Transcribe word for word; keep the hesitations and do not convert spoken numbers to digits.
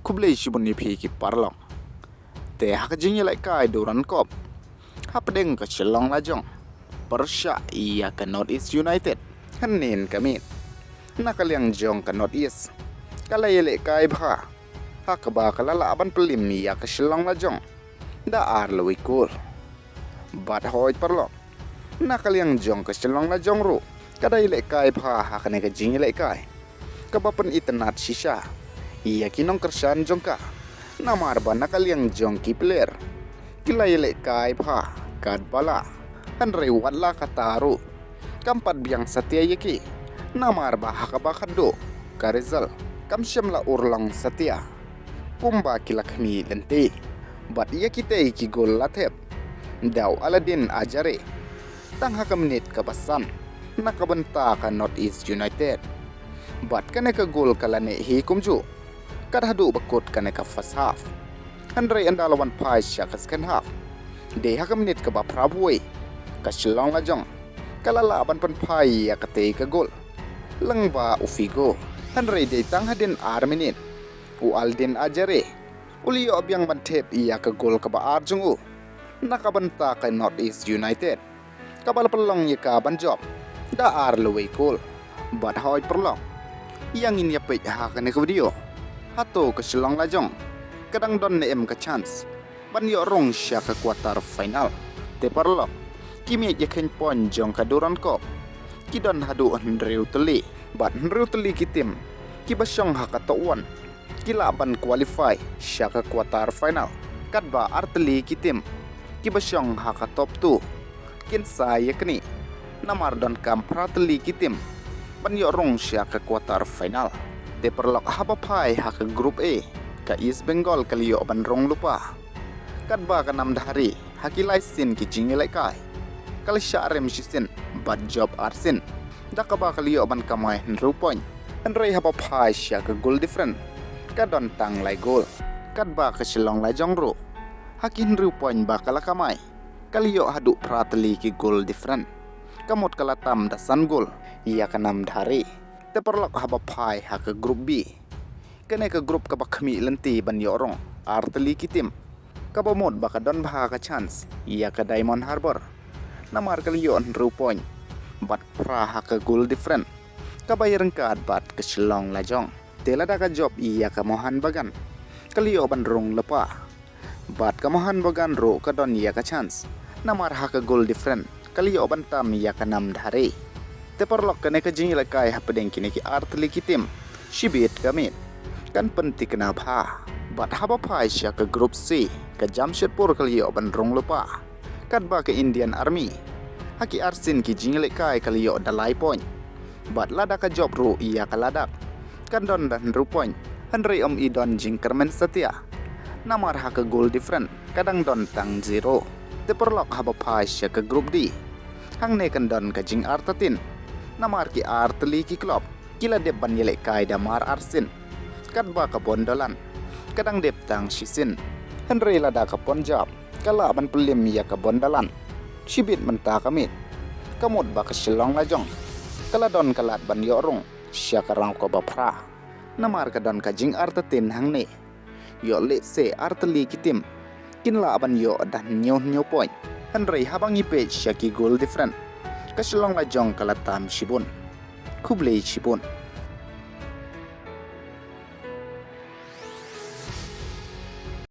Khublei shibun ïa phi ki paralok. Te ha ka jingïalehkai duran kop hapdeng ka Shillong Lajong pyrshah ïa ka North East United, hynnin ka miet na ka liang jong ka North East ka la ïalehkai bha ha kaba ka la lah ban pynliem ïa ka Shillong Lajong da ar lawei kol. Bad hoi paralok, na ka liang jong ka Shillong Lajong ruh ka da ïalehkai bha ha kane ka jingïalehkai kaba pynitynnad shisha ïa ki nongkyrshan jong ka. Namar ba na ka liang jong ki player ki la ïalehkai bha katba lah, hynrei wat la katta ruh kam pat biang satia ïa ki. Namar ba ha kaba khatduh ka result kam shym la urlong satia kumba ki la khmih lynti. Bad ïa kitei ki gol la thep da u Aladin Ajare tang ha ka minit kaba san na ka bynta ka North East United. Bad kane ka gol ka la neh hi kumjuh kat haduh ba kut kane ka first half. Hynrei ynda la wan phai sha ka second half, dei ha ka minit kaba phra wei, ka Shillong Lajong ka la lah ban pynphai ïa katei ka gol lyngba u Figo. Hynrei dei tang hadien ar minit, u Aladin Ajare u la ïoh biang ban thep ïa ka gol kaba ar jong u na ka bynta ka North East United, kaba la pynlong ïa ka ban jop da ar lawei kol. Bad hoi paralok, ïa ngin ïa peit ha kane ka video, hato ka Shillong Lajong ka dang don ne em ka chance ban ïoh rung sha ka quarter final? Te paralok, ki miej ïakheiñ point jong ka duran kop ki don haduh hynriew tylli, bad hynriew tylli ki team kiba shong ha ka top one ki lah ban qualify sha ka quarter final, katba ar tylli ki team kiba shong ha ka top two kin sa ïaknieh, namar donkam phra tylli ki team ban ïoh rung sha ka quarter final. Te paralok, haba phai ha ka Group A, ka East Bengal ka la ïoh ban rung lypa, katba ka Namdhari ha ki lai sien ki jingïalehkai ka la shah rem shisien bad jop arsien, da kaba ka la ïoh ban kamai hynriew point. Hynrei haba phai sha ka goal different, ka don tang lai gol. Katba ka Shillong Lajong ruh, ha ki hynriew point ba ka la kamai, ka la ïoh haduh phra tylli ki goal different. Ka mut ka la tam da san gol ïa ka Namdhari. Te paralok, haba phai ha ka Group B, kane ka group kaba khmih lynti ban ïoh rung, ar tylli ki team, kaba mut ba ka don bha ka chance ïa ka Diamond Harbour, namar ka la ïoh hynriew point bad phra ha ka goal different, kaba ïaryngkat bad ka Shillong Lajong. Te lada ka jop ïa ka Mohun Bagan, ka la ïoh ban rung lypa. Bad ka Mohun Bagan ruh ka don ïa ka chance, namar ha ka goal different ka la ïoh ban tam ïa ka Namdhari. Te paralok, kane ka jingïalehkai hapdeng kine ki ar tylli ki team shibit ka miet kan pynthikna bha. Bad haba phai sha ka Group C, ka Jamshedpur ka la ïoh ban rung lypa, katba ka Indian Army ha ki arsien ki jingïalehkai ka la ïoh da lai point. Bad lada ka jop ruh ïa ka Ladakh, kan don da hynriew point, hynrei ym i don jingkyrmen satia, namar ha ka goal different ka dang don tang zero. Te paralok, haba phai sha ka Group D, hangne kan don ka jingartatien, namar ki ar tylli ki club ki la dep ban ïalehkai da mar arsien, katba ka Bondolan ka dang dep tang shisien. Hynrei lada ka Punjab ka lah ban pynliem ïa ka Bondolan shibit mynta ka miet, ka mut ba ka Shillong Lajong ka la don ka lad ban ïoh rung sha ka round kaba phra, namar ka don ka jingartatien hangne. Ïoh lehse ar tylli ki team kin lah ban ïoh da hynñiew hynñiew point, hynrei haba ngi peit sha ki goal different, ka Shillong Lajong ka la tam shibun. Khublei shibun.